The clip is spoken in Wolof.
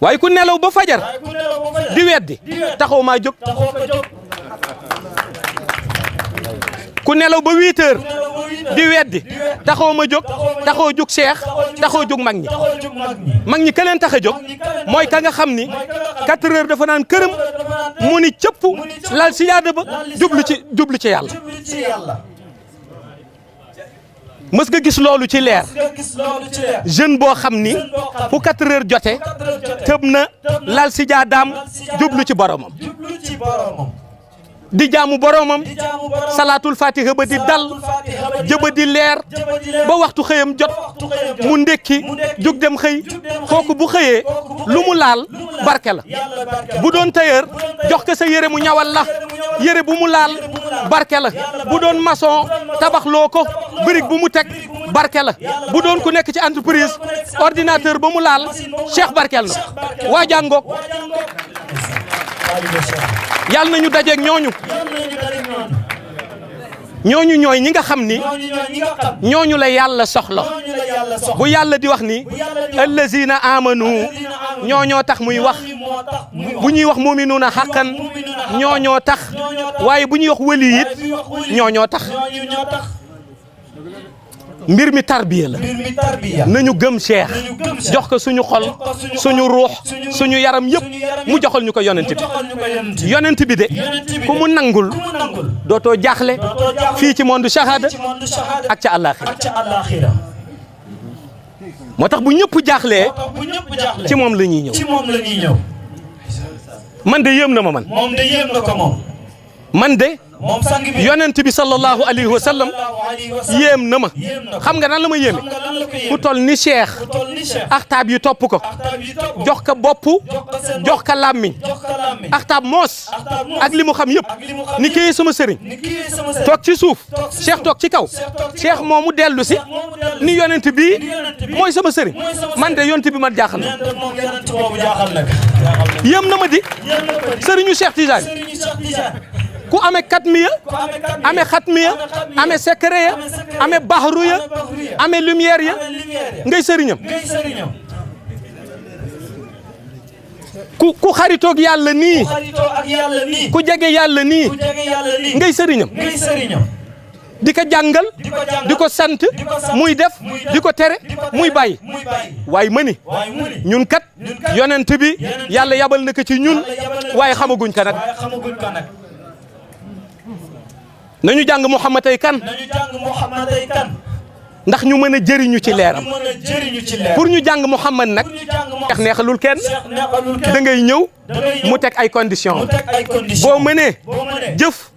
waaye ku nelaw ba fajar di weddi taxaw maa jóg ku nelaw ba 8 heures di weddi taxaw ma jóg taxaw jóg Cheikh taxaw jóg mag ñi ka leen tax a jóg mooy ka nga xam ni 4 heures dafa naan këram mu ni cëpp lal si yaada ba jublu ci yàlla mës nga gis loolu ci leer jeune boo xam ni fu 4 heures jote tëb na lal si jaadaam jublu ci boromam di jaamu boromam salaatul fatiha ba di dal jëba di leer ba waxtu xëyam jot mu ndekki jug dem xëy kooku bu xëyee lu mu laal barke la bu doon tailleur jox ko sa yére mu ñawal la yére bu mu laal barke la bu doon maçon tabax loo ko brique bu mu teg barke la bu doon ku nekk ci entreprise ordinateur ba mu laal Cheikh barkel na waa jàngoog yàlla nañu dajeeg ñooñu ñooy ñi nga xam ni ñooñu la yàlla soxla bu yàlla di wax ni allazina amanu ñooñoo tax muy wax bu ñuy wax muminuuna xaqan ñooñoo tax waaye bu ñuy wax wali it ñooñoo tax mbir mi tarbiya la nañu gëm Cheikh jox ko suñu xol suñu ruux suñu yaram yëpp mu joxal ñu ko yonent bi de ku mu nangul dootoo jaaxle fii ci monde shahada ak ca àllaaxira moo tax bu ñëpp jaaxlee ci moom la ñuy ñëw man de yéem na ma man de yonent bi sallallahu alayhi wa sallam yéem na ma xam nga nan la ma yéeme ku toll ni Cheikh axtaab yi topp ko jox ko bopp jox ko làmmiñ axtaab moos ak li mu xam yëpp ni kii sama sëriñ toog ci suuf Cheikh toog ci kaw Cheikh moomu dellu si ni yonent bi mooy sama sëriñ man de yonent bi ma jaaxal na yéem na ma di sëriñu Cheikh Tidiane ku amee katmiya amee xatmiya amee secret ya amee baxru ya amee lumière ya ngay sëriñam ku xaritoog yàlla nii ku jege yàlla nii ngay sëriñam di ko jàngal di ko sant muy def di ko tere muy bàyyi waaye ma ni ñun kat yonent bi yàlla yabal na ko ci ñun waaye xamaguñ ko nag nañu jàng Muhammaday kan ndax ñu mën a jëriñu ci leeram pour ñu jàng Muhammad nag Cheikh neexalul kenn da ngay ñëw mu teg ay conditions boo mënee jëf